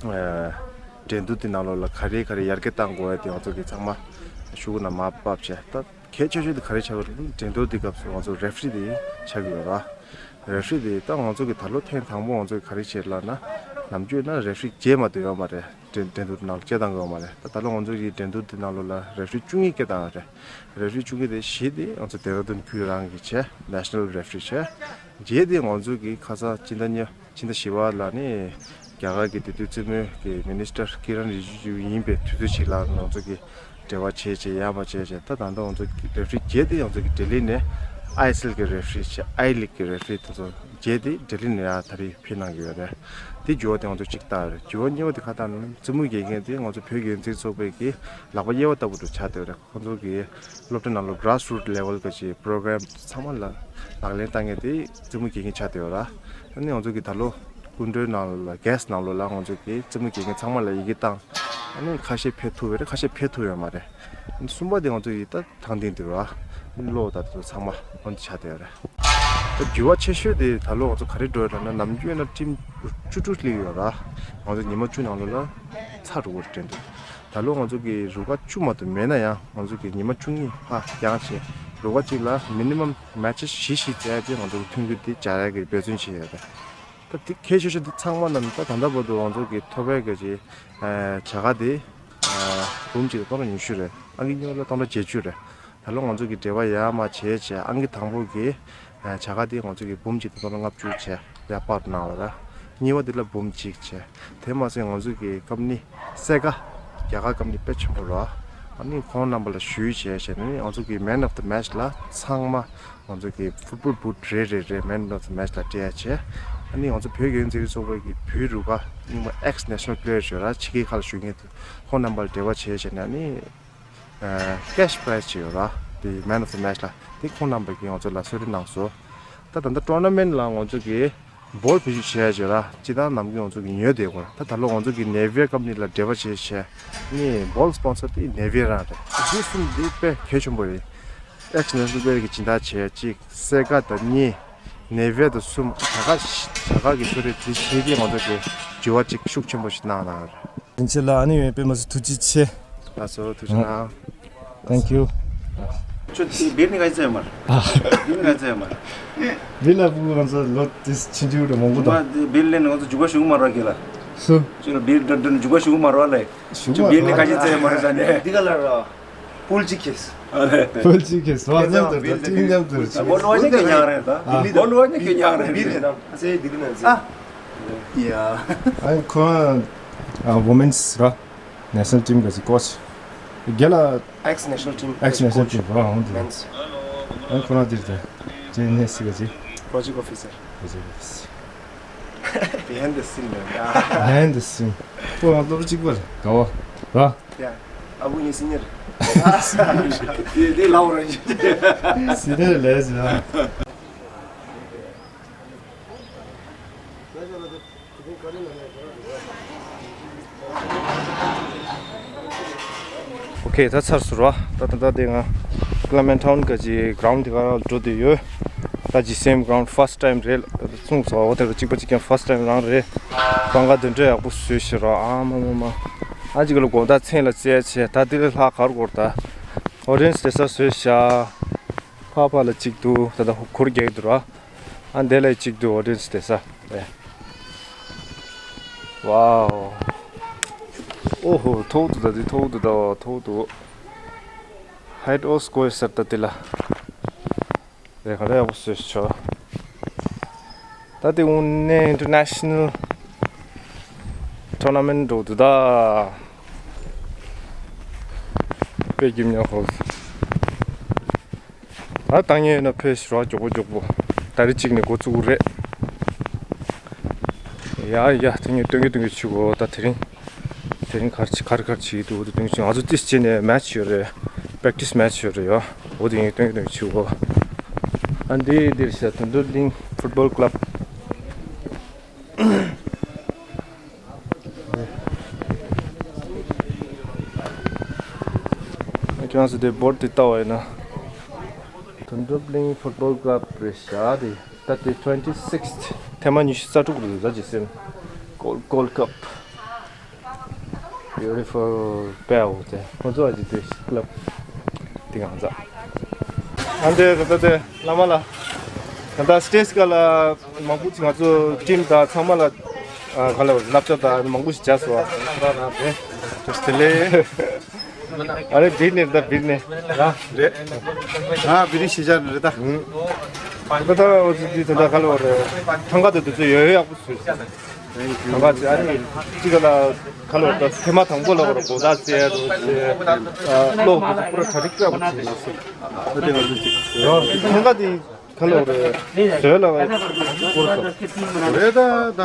ཨ་འགྲན་བསྡུར་དེ་ནང་ལོགས་ལ་ག་རེ་ག་རེ་ཡར་རྒྱས་གཏང་དགོས་ཡ་དེ་ང་ཚོ་གི་ཚང་མ་ཤོག་གུ་ནང་མར་ཕབ་བྱས། ད་གལ་ཆེ་ཤོས་དེ་ག་རེ་ཆགས་ཀྱི་རེད། འགྲན་བསྡུར་དེ་སྐབས་སུ་ང་ཚོ་རེ་ཕི་རི་དེ་ཆགས་ཀྱི་ཡོད་ར། རེ་ཕི་རི་དེ་ད་ང་ཚོ་གི་ད་ལོ་ཐེངས་དང་པོ་ང་ཚོ་གི་ག་རེ་བྱས་ལབ་ན། ནམ་རྒྱུན་ན་རེ་ཕི་རི་བརྗེས་མ་སྡོད་ཡོད་མ་རེད། འགྲན་འགྲན་བསྡུར་ནང་ལ་བརྗེ་བཏང་གི་ཡོད་མ་རེད། ད་ད་ལོ་ང་ཚོ་གི་འགྲན་བསྡུར་དེ་ནང་ལོགས་ལ་རེ་ཕི་རི་བཅུ་གཉིས་སྐད་བཏང་ཡོད་རེད། རེ་ཕི་རི་བཅུ་གཉིས་དེ་བཞི་དེ་ང་ཚོ་ལྡེ་ར་ལྡུན་ཁུལ་རང་གི་བྱས། ནེ་ཤ་ནལ་རེ་ཕི་རི་བྱས། བརྒྱད་དེ་ང་ཚོ་གི་ཁ་སང་སྤྱི་ཟླ་གཉིས་སྤྱི་ཟླ་བཞི་པ་ལ་ནི་རྒྱ་གར་གྱི་དེ་དུས་རྩེད་མོའི་གི་མི་ནི་སི་ཊར་ཀི་རན་རི་ཇི་ཇུ་ཡིན་པའི་དུས་ཚོད་ཅིག་ལ་ང་ཚོ་གི་འབྲེལ་བ་བྱས་བྱས་ཡར་མར་བྱས་བྱས། ད་ད་ལྟ་ང་ཚོ་གི་རེ་ཕི་རི་བརྒྱད་དེ་ང་ཚོ་གི་ལྡི་ལི་ནས་ཨའི་ཨེསི་ཨེལ་གི་རེ་ཕི་རི་བྱས། ཨའི་ལིག་གི་རེ་ཕི་རི་དེ་ཚོ་བརྒྱད་དེ་ལྡི་ལི་ནས་ཡར་ད་རེས་ཕེབས་གནང་གི་ཡོད་རེད། དེ་འགྱུར་བ་དེ་ང་ཚོ་གཅིག་བཏང་ཡོད་རེད། འགྱུར་བ་གཉིས་པ་དེ་ག་རེ་བཏང་ལབ་ན། རྩེད་མོ་རྒྱལ་ཁམས་དེ་ང་ཚོ་བོད་རྒྱལ་ཡོངས་རྩེད་རིགས་ཚོགས་པའི་གི་ལག་པ་གཡས་པ་ལྟ་བུ་དུ་ཆགས་བསྡད་ཡོད་རེད། ཁོང་ཚོ་གི་སློབ་གྲྭ་ནང་ལོགས་གྷ་ར་སི་རུ་ཊི་ལེ་ཝལ་གི་ཅིག་པོ་རོ་གྷ་རམ་ཚང་མ་ལ་ལག་ལེན་བསྟར་མཁན་དེ་རྩེད་མོ་རྒྱལ་ཁམས་ཆགས་བསྡད་ཡོད་ར། ཨ་ནི་ང་ཚོ་གི་ད་ལོ་སྐུ་མགྲོན་ནང་ལ་གྷེ་སི་ཊི་ནང་ལོགས་ལ་ང་ཚོ་གི་རྩེད་མོ་རྒྱལ་ཁམས་ཚང་མ་ལ་ཡི་གེ་བཏང་། ཨ་ནི་ཁ་ཤས་ཕེབས་ཐུབ་པ་རེད། ཁ་ཤས་ཕེབས་ཐུབ་ཡོད་མ་རེད། ཨ་ནི་གསུམ་པ་དེ་ང་ཚོ་ཡི་ད་ཐང་སྟེང་དུ་ར། གློག་དང་དེ་ཚོ་ཚང་མ་ཧོན་ཆགས་བསྡད་ཡོད་རེད། ད་འགྱུར་བ་ཆེ་ཤོས་དེ་ད་ལོ་ང་ཚོ་ག་རེ་འགྲོ་ཡོད་ལབ་ན། ནམ་རྒྱུན་ན་ཊིམ་བཅུ་དྲུག་སླེབས་ཡོད་ར། ང་ཚོ་ཉི་མ་བཅུ་ནང་ལོགས་ལ་ཚར་འགྲོ་གི་རེད་དྲན་འདུག་ད་ལོ་ང་ཚོ་གི་རུ་ཁག་བཅུ་མ་གཏོགས་མེད་ན་ཡང་། ང་ཚོ་གི་ཉི་མ་བཅུ་གཉིས་ཕར་འགྱངས་བྱས། རུ་ཁག་གཅིག་ལ་མི་ནི་མམ་མེ་ཆི་བཞི་བཞི་རྩེ་ཡ་དེ་ང་ཚོ་གི་མཐུན་འགྱུར་དེ་སྦྱར་ཡ་གི་འབད་བརྩོན་བྱས་ཡོད་རེད། ད་དེ་གལ་ཆེ་ཤོས་དེ་ཚང་མ་རྣམས་ད་ད་ལྟ་བར་དུ་ང་ཚོ་གི་ཐོབ་པའི་གི་ཅིག་ཨ་བྱ་དགའ་དེ་ཨ་འབུམ་གཅིག་དང་སྟོང་ཕྲག་ཉི་ཤུ་རེད། ཨང་ཀི་ཉི་ཤུ་ལ་སྟོང་ཕྲག་བརྒྱད་ཅུ་རེད། ད་ལོ་ང་ཚོ་གི་འབྲེལ་བ་ཡར་མར་བྱས་བྱས། ཨང་ཀི་དང་པོ་གི་ཨ་བྱ་དགའ་དེ་ང་ཚོ་གི་འབུམ་གཅིག་དང་སྟོང་ཕྲག་ལྔ་བཅུ་བྱས་ཡར་སྤར་གནང་བ་ར། གཉིས་པ་དེ་ལ་འབུམ་གཅིག་བྱས། དེ་མ་ཟད་ང་ཚོ་གི་ཀམ་ནི་སེ་ག་རྒྱ་གར་ཀམ་ནི་དཔེ་ཆེན་པོ་ར། ཨ་ནི་ཁོང་རྣམ་པ་ལ་ཞུས་བྱས་བྱས་ནས་ང་ཚོ་གི་Man of the Match ལ་ཚང་མ་ང་ཚོ་གི་ཕུཊ་བོལ་བུཊ་རེ་རེ་རེ་Man of the Match ལ་སྤྲད་ཡ་བྱས། ཨ་ནི་ང་ཚོ་བོད་རྒྱལ་ཡོངས་རྩེད་རིགས་ཚོགས་པའི་གི་བོད་རུ་ཁག་རྙིང་པ་ཨེག་སི་ནེ་ཤ་ནལ་པི་ལེ་ཡར་ཡོད་ར། ཕྱི་རྒྱལ་ཁག་ལ་བཞུགས་མཁན་དེ། ཁོང་རྣམ་པ་ལ་འབྲེལ་བ་བྱས་བྱས་ནས་ཨ་ནི་ཨ་ཀེ་ཤི་པ་རའི་ཛི་ཅིག་ཡོད་ར། དེ་Man of the Match ལ་དེ་ཁོང་རྣམ་པ་གིས་ང་ཚོ་ལ་གསོལ་རས་གནང་སོང་། ད་ད་ལྟ་ཊོར་ན་མེན་ཊི་ལ་ང་ཚོ་གི་བོལ་བེད་སྤྱོད་བྱས་ཡ་བྱས་ར། སྤྱིར་བཏང་ནམ་རྒྱུན་ང་ཚོ་གི་ཉོས་བསྡད་ཡོད་ར། ད་ད་ལོ་ང་ཚོ་གི་ནེ་ཝི་ཡར་ཀམ་ནི་ལ་འབྲེལ་བ་བྱས་བྱས་ནི་བོལ་སི་པོན་སར་དེ་ནེ་ཝི་ཡར་རང་རེད། དེ་གསུམ་དེ་དཔེ་གལ་ཆེན་པོ་རེད། ཨེག་སི་ནེ་ཤ་ནལ་པི་ལེ་ཡར་གི་སྦྱིན་བདག་བྱས་གཅིག་སེ་ག་དང་གཉིས། ནེ་ཝི་ཡར་དང་གསུམ། བྱ་དགའ་བྱ་དགའ་གི་གསོལ་རས་དེ་བྱས་ཏེ་ང་ཚོ་གི་འགྱུར་བ་ཅིག་ཤུགས་ཆེན་པོ་ཞིག་གནང་གནང་རེད། དེ་ཚོ་ལ་ཨ་ནི་ཡོད་པས་མ་ཟད་ཐུགས་རྗེ་ཆེ། ལགས་སོ། ཐུགས་རྗེ་གནང་། Thank you. ཁྱོད་དེ་བིར་ནི་ག་ཅི་ཙམ་མར། ཨ། བིར་ནི་ག་ཅི་ཙམ་མར། བིར་ལ་ཕྲུ་གུ་ང་ཚོ་ལོ་དེ་ཕྱིན་དྲིའུ་རེ་མང་པོ་དང་། ང་དེ་བིར་ལེན་ང་ཚོ་རྒྱུག་པ་ཞུགས་མ་རོགས་གི་ལ། སུ། ཁྱོད་ལ་བིར་འདྲ་འདྲ་རྒྱུག་པ་ཞུགས་མ་རོགས་ལ། ཞུགས་མ་རོགས། ཁྱོད་བིར་ལེན་ག་ཅི་ཙམ་མར་ཟ་ནས། འདི་ག་ལ་ར། ཕུལ་གཅིག་ཁེས། ཨ་རེ། ཕུལ་གཅིག་ཁེས། བ་མཉམ་དུ་རེད། གཅིག་མཉམ་དུ་རེད། ཨ། ལོ་ལོ་ཉེ་གི་ཉག་རེད་ད། ཨ། ལོ་ལོ་ཉེ་གི་ཉག་རེད། བིར་ལེན་ཨ་ཙེ་འདི་གི་ན་ཙེ། ཨ། ཡ། ཨ་ཁོ་ཨ་women's ར། National team གི་coach། རྒྱ་ལ། Ex national team ex national coach team ར་ཧོང་དུ། Men's། ཨ་ཁོ་རང་དེར་དེ། ཇེ་ནེ་སི་ག་ཇེ། Project officer། Project officer། Behind the scene ར། Behind the scene། ཁོ་རང་སློབ་གཅིག་པར་དགའ་བ་ར། ཡ། ཨ་བུ་ངའི་སི་ནི་ཡར། དེ་དེ་ལའོ་ར། སི་ནི་ཡར་ལས་ཟེར་ན། ཨོ་ཁེ། ད་ཚར་སོང་ར། ད་ད་ད་དེ་ང་Clement Town གི་ཅིག་ground དེ་ག་རང་འགྲོ་བསྡད་ཡོད། ད་ཅིག་same ground first time རེད། ད་གསུངས་སོང་། འོ་དེ་རུ་གཅིག་པ་གཅིག་རྐྱང་first time རང་རེད། སྒང་ག་དེ་འདྲ་ཡག་པོ་བཟོས་ཤག་ར། ཨ་མ་མ་མ། ཨ་ཅིག་ག་ལ་དགོང་དག་མཚན་ལ་རྩེ་བྱས། ད་དེ་ལས་ལྷག་ག་རེ་དགོས་རེད། ད་audience དེ་ས་བཟོས་ཤག་ཕ་ཕ་ལ་གཅིག་འདུག་ད་ལྟ་འཁོར་རྒྱག་གི་འདུག་ར། ཨ་འདི་ལ་གཅིག་འདུག audience དེ་ས་རེད། Wow། ཨོ་ཧོ། མཐོ་འདུག་ད་འདི་མཐོ་འདུག་ད་མཐོ་འདུག Height of square ཟེར་ད་འདི་ལ། རེད། ག་རེ་ཡག་པོ་བཟོས་ཤག་ད་དེ་དངོས་གནས་international tournament འགྲོ་འདུག་ད། དཔེ་སྐྱིད་ཉག་ཧོ། ད་བཏང་ཉེ་ཡོད་ན་ཕེབས་ཤིག་རོགས། མགྱོགས་པོ་མགྱོགས་པོ། ད་རེས་གཅིག་ནས་འགོ་བཙུགས་རེད། ཡ་ཡ། དེ་ངས་སྟོན་གི་སྟོན་གི་བྱེད་དགོས། ད་དེ་རིང་དེ་རིང་ག་རེ་ག་རེ་ག་རེ་བྱེད་ཀྱི་འདུག་འོ་དེ་སྟོན་གི་བྱེད། ང་ཚོ་ཏིས་བྱས་ནས་match ཡོད་རེད། Practice match ཡོད་རེད་ཡ། འོ་དེ་ངས་སྟོན་གི་སྟོན་གི་བྱེད་དགོས། ཨ་འདི་འདིར་ཤ་དོན་གྲུབ་གླིང་ཕུཊ་བོལ་ཀླབ། ཁྱེད་རང་ཚོ་དེ་བོར་དེ་ལྟ་བ་ཡིན་ན། དོན་གྲུབ་གླིང་ཕུཊ་བོལ་ཀླབ་རེད་ཤག་དེ། ད་དེ་twenty sixth ཐེངས་མ་ཉི་ཤུ་རྩ་དྲུག་རེད་ཟ་ཇི་སེམ། Gold Gold Cup. Beautiful bell དེ་ཁོ་ཚོ་ཨ་ཅི་དེ་ཀླབ་དེ་གང་ཟ། ཨ་འདྲེ་ད་ད་དེ་བླ་མ་ལ་ད་ད་སི་ཊེ་ཇི་སྐོར་ལ་མང་པོ་ཅིག་ང་ཚོ་ཊིམ་དང་ཚང་མ་ལ་ཨ་ག་ལ་བསླབ་བྱ་དང་མང་པོ་ཞིག་བྱས་སོང་། ཨ་ར་ར་རེད། དེ་ལས། ཨ་རེ་བིར་ནས་རེད་ད་བིར་ནས། ར་རེད། ཨ་བིར་ཤི་ཆ་ནས་རེད་ད། ད་ད་འོ་ཙི་ཙི་ད་ད་ག་ལ་བ་རེད། ཐང་ག་དེ་དུས་ཚོད་ཡོད་ཡོད་ཡག་པོ་བཟོས། ཐང་ག་ཙི་ཨ་རེ་ཅི་ག་ལ་ག་ལ་བ་ད་ཐེངས་མ་དང་པོ་ལ་བ་རེད་གོ་ད་ཙི་ཨ་རུ་ཙི་ཨ་ལོག་དུས་ཚོད་པུ་ར་གྲ་སྒྲིག་ཡག་པོ་བྱས་ཡོད་སྲིད། ཐང་ག་དེ། ཁ་ལོ་རེད། བཟོས་ལ་བ་སྐོར་སོང་། རེད་ད་ད་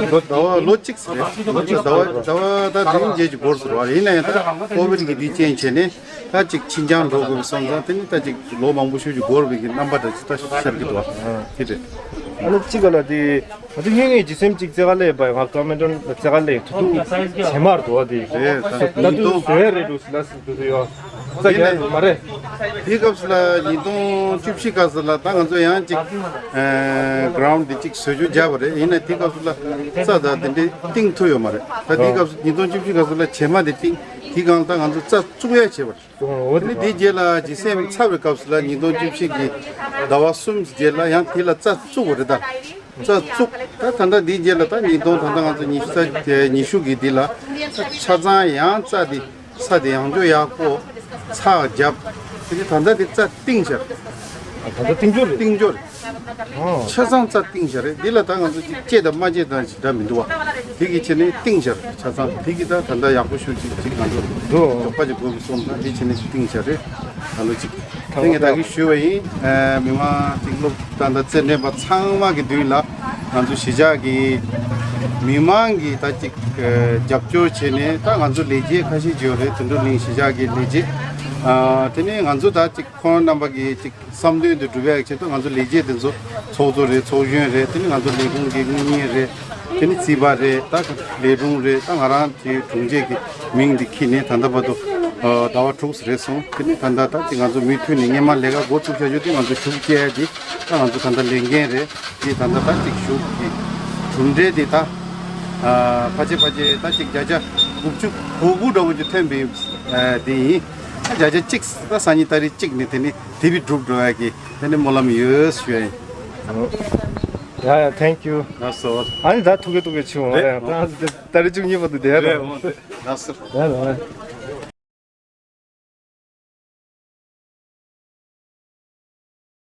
ཟླ་བ་ལོ་གཅིག་རེད། ལོ་གཅིག་ཟླ་བ་ཟླ་བ་ད་དེ་རིང་རྗེས་ཀྱི་སྐོར་སོང་བ་ཡིན་ན་ཡང་ད་ཀོ་བིད་ཀྱི་དེ་རྐྱེན་བྱས་ནས་ད་ཅིག་ཕྱི་འགྱངས་འགྲོ་དགོས་སོང་ཙང་དེ་ནི་ད་ཅིག་ལོ་མང་པོ་ཤོས་ཀྱི་འགོར་བའི་གི་རྣམ་པ་འདྲ་ཅིག་ད་ཤར་གི་འདུག་བ་དེ་རེད། ཨ་ནི་གཅིག་ག་ལ་དེ་ང་ཚོ་ངེད་ངེད་ཇི་སེམས་གཅིག་རྩེ་ག་ལས་པ་ང་ཀ་མེན་ཊོན་རྩེ་ག་ལས་ཐུ་ཐུ་བྱེ་མར་འགྲོ་བ་དེ་རེད་ད་ད་དུང་ཉིས་སྟོང་བཟོས་རེད་འདུག་ལ་སི་འདུག་ཡོད། རྩ་རྒྱག་ཡོད་མ་རེད། དེའི་སྐབས་སུ་ལ་ཉིས་སྟོང་བཅུ་བཞི་སྐབས་སུ་ལ་ད་ང་ཚོ་ཡང་ཅིག་ཨེ་གྷི་རའུན་ཌི་དེ་ཅིག་བཟོ་བཅོས་བརྒྱབ་པ་རེད། ཡིན་ན་དེའི་སྐབས་སུ་ལ་རྩྭ་དང་དེ་འདྲའི་བཏིང་ཐུབ་ཡོད་མ་རེད། ད་དེའི་སྐབས་སུ་ཉིས་སྟོང་བཅུ་བཞི་སྐབས་སུ་ལ་བྱེ་མ་དེ་བཏིང་དེའི་སྒང་ད་ང་ཚོ་རྩྭ་བཙུགས་ཡ་བྱས་པ་རེད། འོ་དེ་དེའི་རྗེས་ལ་ཇི་སེམ་ཚར་བའི་སྐབས་སུ་ལ་ཉིས་སྟོང་བཅུ་བཞི་གི་ཟླ་བ་གསུམ་རྗེས་ལ་ཡང་དེ་ལ་རྩྭ་བཙུགས་པ་རེད་ད། རྩྭ་བཙུགས་ད་ད་ལྟ་འདིའི་རྗེས་ལ་ད་ཉིས་སྟོང་ད་ལྟ་ང་ཚོ་ཉི་ཤུ་རྩ་ཉི་ཤུ་གི་འདི་ལ་ཆ་ཚང་ཡང་རྩྭ་འདི་ས་དེ་ཡང་ཅོ་ཡག་པོ་ཚགས་རྒྱབ། དེ་ནི་ད་ལྟ་དེ་རྩྭ་བཏིང་ཤར། ད་ལྟ་བཏིང་རྒྱུ་རེད། བཏིང་རྒྱུ་རེད། ཆ་ཚང་རྩྭ་བཏིང་ཤར་རེད། འདི་ལ་ད་ང་ཚོ་ཅིག་བཅད་དང་མ་བཅད་དང་ཞིག་འདྲ་མི་འདུག་བ། དེ་གི་ཆེ་ནས་བཏིང་ཤར་ཆ་ཚང་དེ་གི་ད་ད་ལྟ་ཡག་པོ་ཤུགས་ཅིག་ཅིག་ང་ཚོ་འགྲོ་འགྲོགས་པ་ཅིག་དགོས་པའི་སོང་ན་དེ་ཆེ་ནས་བཏིང་ཤར་རེད། ད་ལོ་ཅིག་དེ་ངས་ད་གི་ཞུས་པ་ཡིན། མི་མང་ཅིག་སློབ་ད་ལྟ་རྩེད་འགྲན་པ་ཚང་མ་གི་མདུན་ལ་ང་ཚོ་གཞིས་ཆགས་ཀྱི་མི་མང་གི་ད་ཅིག་རྒྱབ་སྐྱོར་བྱས་ནས་ད་ང་ཚོ་ལས་བྱེད་ཁ་ཤས་ཅིག་ཡོད་རེད། དོན་གྲུབ་གླིང་གཞིས་ཆགས་ཀྱི་ལས་བྱེད། དེ་ནས་ང་ཚོ་ད་ཅིག་ཁོང་རྣམ་པ་གི་ཅིག་བསམ་འདུན་དེ་འགྲུབ་ཡག་ཆེད་དུ་ང་ཚོ་ལས་བྱེད་དེ་ཚོ་ཚོགས་གཙོ་རེད། ཚོགས་གཞོན་རེད། དེ་ནས་ང་ཚོ་ལས་ཁུངས་ཀྱི་དངུལ་གཉེར་རེད། དེ་ནས་རྩིས་པ་རེད། ད་ལས་དྲུང་རེད། ད་ང་རང་གི་དྲུང་ཆེ་གི་མིང་འདི་འཁྱེར་ནས་ད་ལྟ་བར་དུ་ཟླ་བ་དྲུག་རེད་སོང་། དེ་ནས་ད་ལྟ་ད་ཅིག་ང་ཚོ་མུ་མཐུད་ནས་སྔས་མ་ལས་ཀ་འགོ་བཙུགས་བྱ་རྒྱུ་དེ་ང་ཚོ་ཞུགས་བསྐྱལ་ཡ་དེ་ད་ང་ཚོ་ད་ལྟ་ལས་འགན་རེད། དེ་ད་ལྟ་ད་ཅིག་ཞུགས་ཀྱི་གྲུབ་འབྲས་དེ་ད་ཕལ་ཆེར་ཕལ་ཆེར་ད་ཅིག་བརྒྱ་ཆ་དགུ་བཅུ་གོ་དགུ་འདྲ་བོ་ཅིག་ཐོན་པའི་དེ་ཡིན། བརྒྱ་ཆ་གཅིག་ད་སང་ཉིན་ཏ་རིག་གཅིག་ནས་དེ་ནི་དེ་བི་གྲུབ་འགྲོ་ཡ་གི་དེ་ནི་སྨོན་ལམ་ཡོད་ཞུ་ཡ་ཡིན། ཡ་ཡ། Thank you. ལགས་སོ། ཨ་ནི་ད་ཐུག་གི་ཐུག་གི་ཆུ་འོང་རེད། ད་ཏ་རིག་བཅུ་གཉིས་བར་དུ་བསྡད་རེད། ལགས་སོ། ཡ་ཡ།